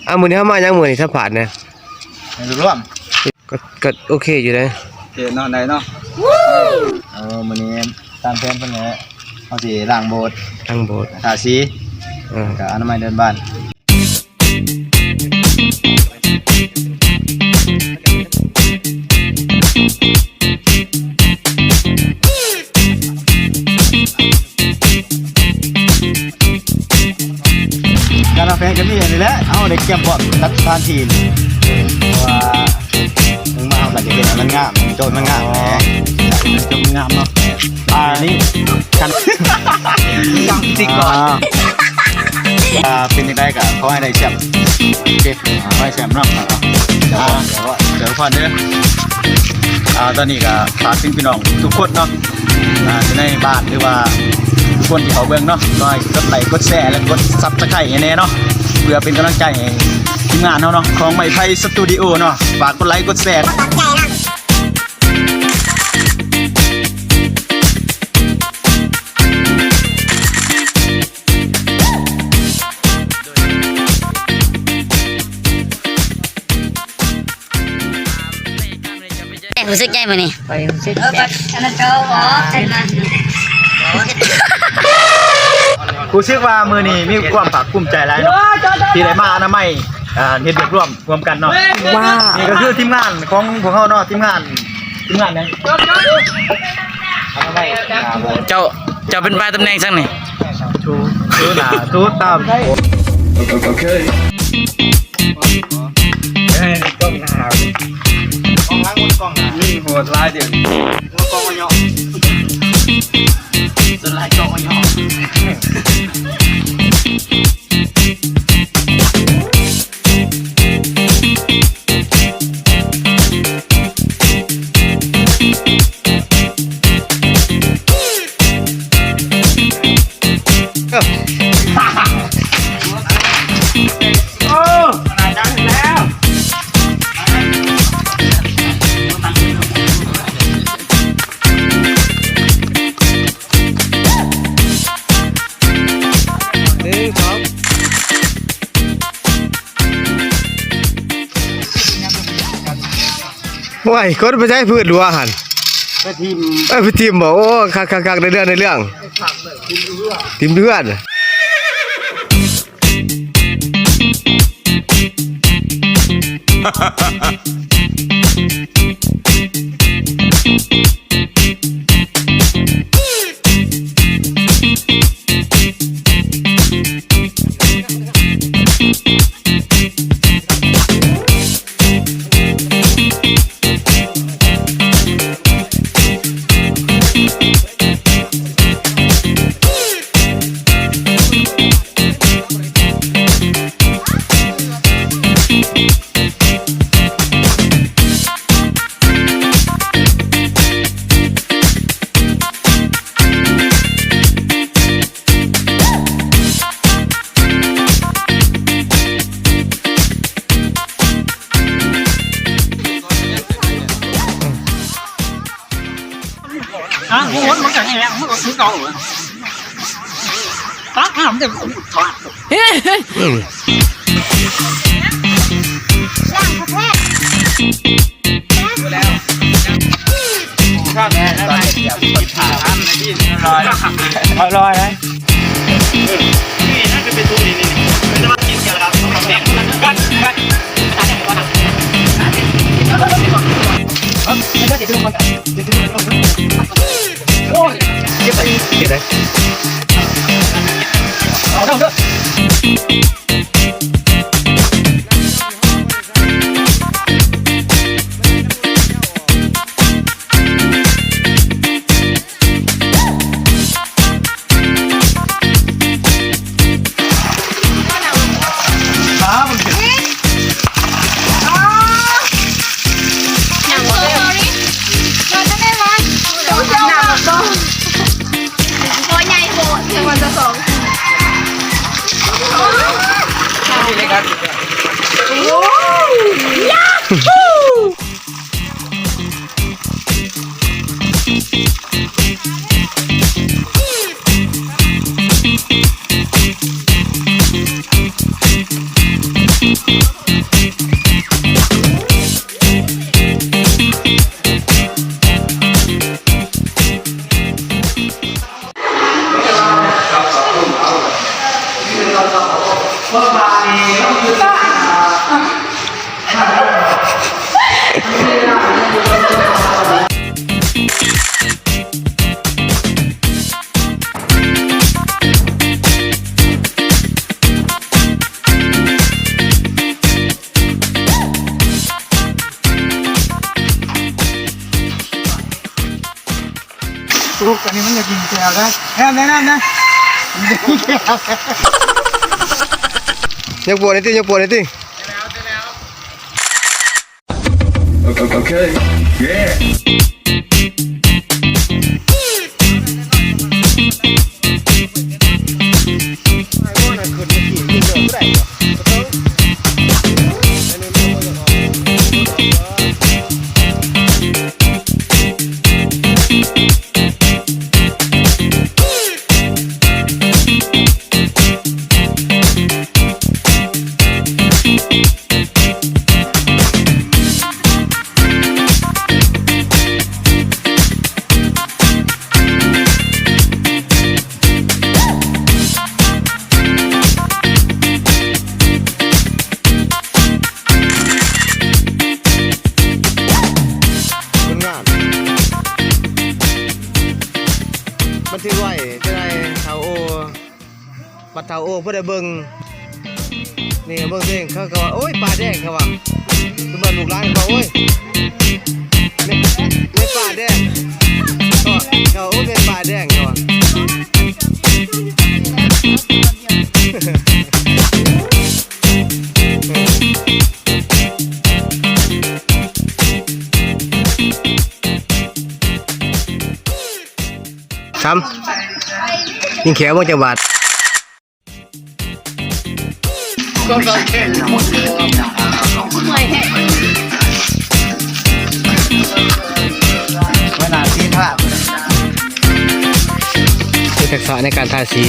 ອ່າ ມື້ນີ້ເຮົາມາຫຍັງ ມື້ນີ້ສຳພາດແດ່ ໃຫ້ລວມ ກໍ ກໍໂອເຄຢູ່ເດ້ ໂອເຄເນາະ ໄດ້ເນາະ. ເອີ ມື້ນີ້ຕາມແຜນເພິ່ນແຫຼະ ເຮົາຊິລ້າງໂບດ ລ້າງໂບດ ທາສີ ເອີ ແລ້ວກໍອະນາໄມເດີ່ນບ້ານ. ການວາງແຜນກໍມີອັນນີ້ແຫຼະ ເຮົາໄດ້ກຽມພ້ອມຈັດສະຖານທີ່ ເພາະວ່າເຖິງມາເຮົາກໍຈະເຮັດໃຫ້ມັນງາມ ໂຈດມັນງາມ ອໍ ໂຈດມັນງາມເນາະ. ອ່າ ນີ້ຄັນ ກຳຕິກອນ ອ່າ ອ່າ ເປັນຈັ່ງໃດກໍຂໍໃຫ້ໄດ້ແຊມ ໂອເຄ ຂໍໃຫ້ແຊມເນາະ. ອ່າ ດຽວ ດຽວກ່ອນເດີ ອ່າ ຕອນນີ້ກໍຝາກເຖິງພີ່ນ້ອງທຸກຄົນເນາະ ອ່າ ຢູ່ໃນບ້ານ ຫຼືວ່າທຸກຄົນທີ່ເຂົ້າເບິ່ງເນາະ ຂໍໃຫ້ກົດໄລກົດແຊ ແລະ ກົດຊັບສະໄຄຣບ໌ໃຫ້ແດ່ເນາະ ເພື່ອເປັນກຳລັງໃຈໃຫ້ທີມງານເຮົາເນາະ ຂອງໄມ້ໄຜ່ສະຕູດິໂອເນາະ. ຝາກກົດໄລກົດແຊ ຮູ້ສຶກໃຈມື້ນີ້ ຂ້ອຍຮູ້ສຶກແບບ ເອີ ອັນນັ້ນເຈົ້າ ອໍ ເປັນນະ ຮູ້ສຶກວ່າມື້ນີ້ມີຄວາມພາກພູມໃຈຫຼາຍເນາະ ທີ່ໄດ້ມາອະນາໄມ ອ່າ ເຮັດວຽກຮ່ວມ ຮ່ວມກັນເນາະ. ວ້າວ ນີ້ກໍຄືທີມງານຂອງພວກເຮົາເນາະ ທີມງານ ທີມງານຫຍັງ? ເຈົ້າ ເຈົ້າເປັນປາຍຕຳແໜ່ງຫຍັງນີ້? ຖື ຖືໜ້າ ຖືຕາມ ໂອເຄ ເອີຍ ກ້ອງໜ້າ ກ້ອງຫຼັງ ກ້ອງໜ້າ ນີ້ໂຫດຫຼາຍເດ້ ຫົວກ້ອງມາເຍາະ ສ່ວນຫຼາຍກ້ອງມາເຍາະ. ໂອ້ຍ ຄົນໄປໃຊ້ພືດຫຼວງຫັ້ນ ໄປຖິ້ມ ເອີ ໄປຖິ້ມບໍ? ໂອ້ ຄັກໆໆ ໄດ້ເລື່ອງ ໄດ້ເລື່ອງ ຖິ້ມເພື່ອນ. ອະຮ່ອຍນະ. ลูกอันนี้มันอยากกินแจ่วนะ แอมแนะนำนะ ยกโป้หน่อยติ ยกโป้หน่อยติ โอเค เย้ คนงาน มันสิไหวจั่งใด๋ เฒ่าโอ บัดเฒ่าโอผู้ใด๋เบิ่ง นี่เบิ่งเด้ เขาก็ว่า โอ๊ย ปลาแดง เขาว่า คือว่าลูกหลานเขาว่า โอ๊ย แม่น แม่นปลาแดง เขาว่า เขาว่า โอ๊ย แม่นปลาแดง เขาว่า สาม ยิงแขวเบิ่งจักบาท เวลาสีทา มีทักษะในการทาสี